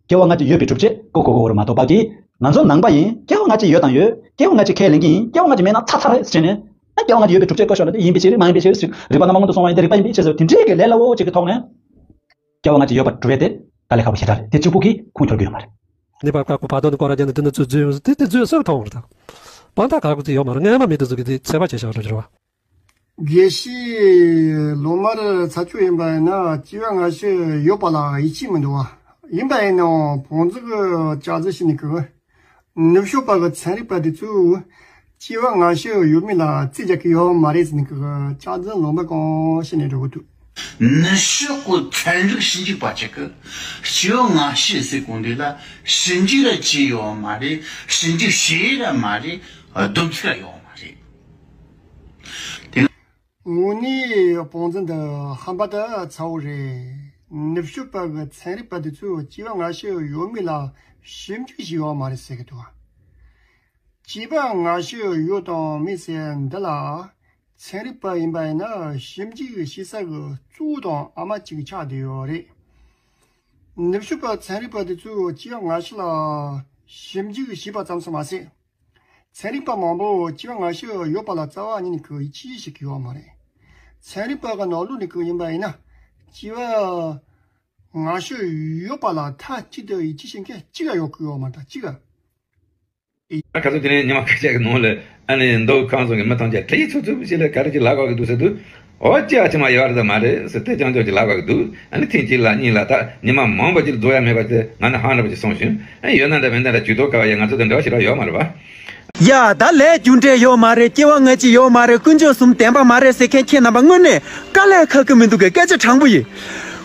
སྐྱེ་བ་སྔ་ཕྱི་ཡོད་པའི་སྒྲུབ་བྱེད་གོ་གོ་གོ་རུ་མ་གཏོགས་པ་གིས། ང་ཚོ་ནང་པ་ཡིན། སྐྱེ་བ་སྔ་ཕྱི་ཡོད་དང་ཡོད། སྐྱེ་བ་སྔ་ཕྱི་ཁས་ལེན་གྱི་ཡིན། སྐྱེ་བ་སྔ་ཕྱི་མེད་ན་ཚར་ཚར་རེད་ཟེར་ནས། ཨ། སྐྱེ་བ་སྔ་ཕྱི་ཡོད་པའི་སྒྲུབ་བྱེད་བཀོད་ཤོག་ལབ་དུས་ཡིན་པའི་ཕྱིར་མ་ཡིན་པའི་ཕྱིར་ཟེར། རིགས་པ་སྣ་མང་དུ་སོང་བ་ཡིན་ཏེ་རིགས་པ་ཡིན་པའི་ཕྱིར་ཟེར། དེ་འདྲའི་གི་ལས་སླ་བོ་ཅིག་གི་ཐོག་ནས། སྐྱེ་བ་སྔ་ཕྱི་ཡོད་པར་སྒྲུབ་ཡས་དེ་དཀའ་ལས་ཁག་པོ་ཞེ་དྲག་རེད། དེ་གཅིག་པུ་གིས་ཁུངས་འཁྱོལ་གྱི་ཡོད་མ་རེད། ནི་བར་བར་བར་དོ་ནས་སྐོར་ར་བརྒྱབ་ནས་དེ་ནས་ཚུར་འཛུལ་ཡོང་། དེ་དེ་འཛུལ་སོགས་མཐོང་བ་རེད་ད། དཔང་རྟགས་ག་གི་ཚོད་ཡོད་མ་རེད། སྔོན་མ་མི་དེ་ཚོ་གིས་དེ་ཚོད་དཔག་བྱས་བཞག་འགྲོ་གི་རེད་བ། དགེ་བཤེས་ལོ་མར་ཚ་ཆུ་ཡིན་པ་ཡིན་ན་སྐྱེ་བ་སྔ་ཕྱི་ཡོད་པ་ལ་ཡིད་ཆེས་མི་འདུག་བ། ཡིན་པ་ཡིན་ནའང་བོང་རྫི་གི་ལྕགས་རྫི་ཞིག་ནི་གི། ནུབ་ཕྱོགས་པ་གི་ཚན་རིག་པ་དེ་ཚོས་སྐྱེ་བ་སྔ་ཕྱི་ཡོད་མེད་ལ་རྩིས་རྒྱག་གི་ཡོད་མ་རེད་ཟེར་ནི་གི་ལྕགས་རྫི་ལོ་མ་གང་ཞིག་ནས་འགྲོ་གི་འདུག། ནུབ་ཕྱོགས་གི་ཚན་རིག་ཞིབ་འཇུག་པ་ཅིག་གིས་སྐྱེ་བ་སྔ་ཕྱི་ཟེར་གོ་འདི་ལ་ཞིབ་འཇུག་ར་བྱས་ཡོད་མ་རེད། ཞིབ་འཇུག་བྱས་ར་མ་རེད། བསྡོམས་ཚིག་ར་ཡོད་མ་རེད། དེ་ན། དངོས་གནས་བོང་རྫི་འདི་ཧམ་པ་དང་ཚ་བོ་རེད། ནུབ་ཕྱོགས་པ་གི་ཚན་རིག་པ་དེ་ཚོས་སྐྱེ་བ་སྔ་ཕྱི་ཡོད་མེད་ལ་ཞིབ་འཇུག་བྱས་ཡོད་མ་རེད་ཟེར་གི་འདུག། སྐྱེ་བ་སྔ་ཕྱི་ཡོད་དང་མེད་ཟེར་འདི་ལ། ཚན་རིག་པ་ཡིན་པ་ཡིན་ན་ཞིབ་འཇུག་བྱེད་ས་གི་གཙོ་བོ་དང་ཨ་མ་གཅིག་ཆགས་བསྡད་ཡོད་རེད། ནུབ་ཕྱོགས་པ་ཚན་རིག་པ་དེ་ཚོས་སྐྱེ་བ་སྔ་ཕྱི་ལ་ཞིབ་འཇུག་བྱས་པ་ཙམ་ཞིག་མ་ཟད། ཚན་རིག་པ་མང་པོ་སྐྱེ་བ་སྔ་ཕྱི་ཡོད་པ་ལ་རྩ་བ་ཉིད་ནས་ཁོ་ཡིད་ཆེས་བྱེད་ཀྱི་ཡོད་མ་རེད། ཚན་རིག་པ་གི་ནང་ལོགས་ནས་ཁོ་ཡིན་པ་ཡིན་ན། སྐྱེ་བ་སྔ་ཕྱི་ཡོད་པ་ལ་མཐའ་གཅིག་ཏུ་ཡིད་ཆེས་བྱེད་མཁན་གཅིག་ཀྱང་ཡོད་ཀྱི་ཡོད་མ་རེད། གཅིག་ཨ། ཁ་སང་དེ་ནས་ཉི་མ་ཁ་ཤས་ཀྱི་ནང་ལ་ཨ་ནི་མདོ་ཁམས་གསུམ་གྱི་མི་ཐམས་ཅད་དྲི་ཡིག་ཚུབ་ཚུབ་ཞིག་ལ་ག་རེ་ཅིག་ལབ་དགོས་ཀྱི་འདུག་ཟེར་དུས། ཨོ་ཅི་ཨ་ཅི་མ་ཡོད་རེད་ད་མ་རེད་ཟེར་ཏེ་ཅང་ཅང་ཅིག་ལབ་དགོས་ཀྱི་འདུག། ཨ་ནི་ཐེངས་གཅིག་ལ་གཉིས་ལ་ད་ཉི་མ་མང་པོ་ཅིག་རྫོགས་ཡ་མེད་པ་དེ་ང་ནི་ཧང་འདྲ་པོ་ཅིག་སོང་བྱུང་། ཨ་ཡོད་ན་འདྲ་མེད་ན་འདྲ་ཇུས་གཏོགས་ག་བ་ཡ་ང་ཚོ་དང་འབྲེལ་བ་ཞེ་དྲག་ཡོད་མ་རེད་པ། ཡ་ད་ལས་རྒྱུ་འབྲས་ཡོད་མ་རེད། སྐྱེ་བ་སྔ་ཕྱི་ཡོད་མ་རེད། ཀུན་སྤྱོད་གསུམ་བདེན་པ་མ་རེད་ཟེར་མཁན་ཁྱེད་རྣམ་པ་དངོས་གནས་དཀའ་ལས་ཁག་གི་མི་འདུག་གས། སྐད་ཆ་དྲང་པོ་ཡིན།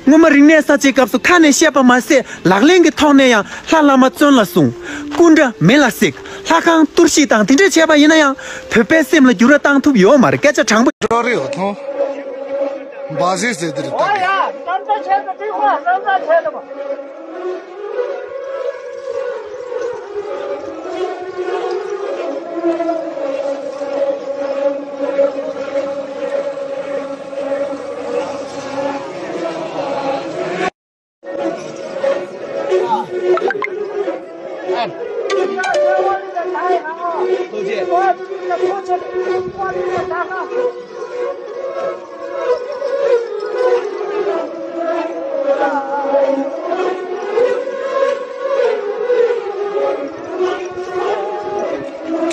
སྔོན་མ་རིག་གནས་གསར་བརྗེའི་སྐབས་སུ་ཁ་ནས་བཤད་པ་མ་ཟད་ལག་ལེན་གྱི་ཐོག་ནས་ཡང་ལྷ་བླ་མ་བཙོན་ལ་བཟུང་། སྐུ་འདྲ་མེ་ལ་བསྲེགས། ལྷ་ཁང་གཏོར་བཤིག་དང་དེ་འདྲས་བྱས་པ་ཡིན་ན་ཡང་བོད་པའི་སེམས་ལ་འགྱུར་བ་བཏང་ཐུབ་ཡོད་མ་རེད། སྐད་ཆ་དྲང་པོ། འགྲོ་རེ་ཡོད་ཐོང་། འབའ་ཟིག་ཟེར་དེ་རེད་ད།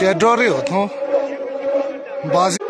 སྐད་སྒྲོག་རེ་ཡོད་ཐོང་། འབའ་ཟིག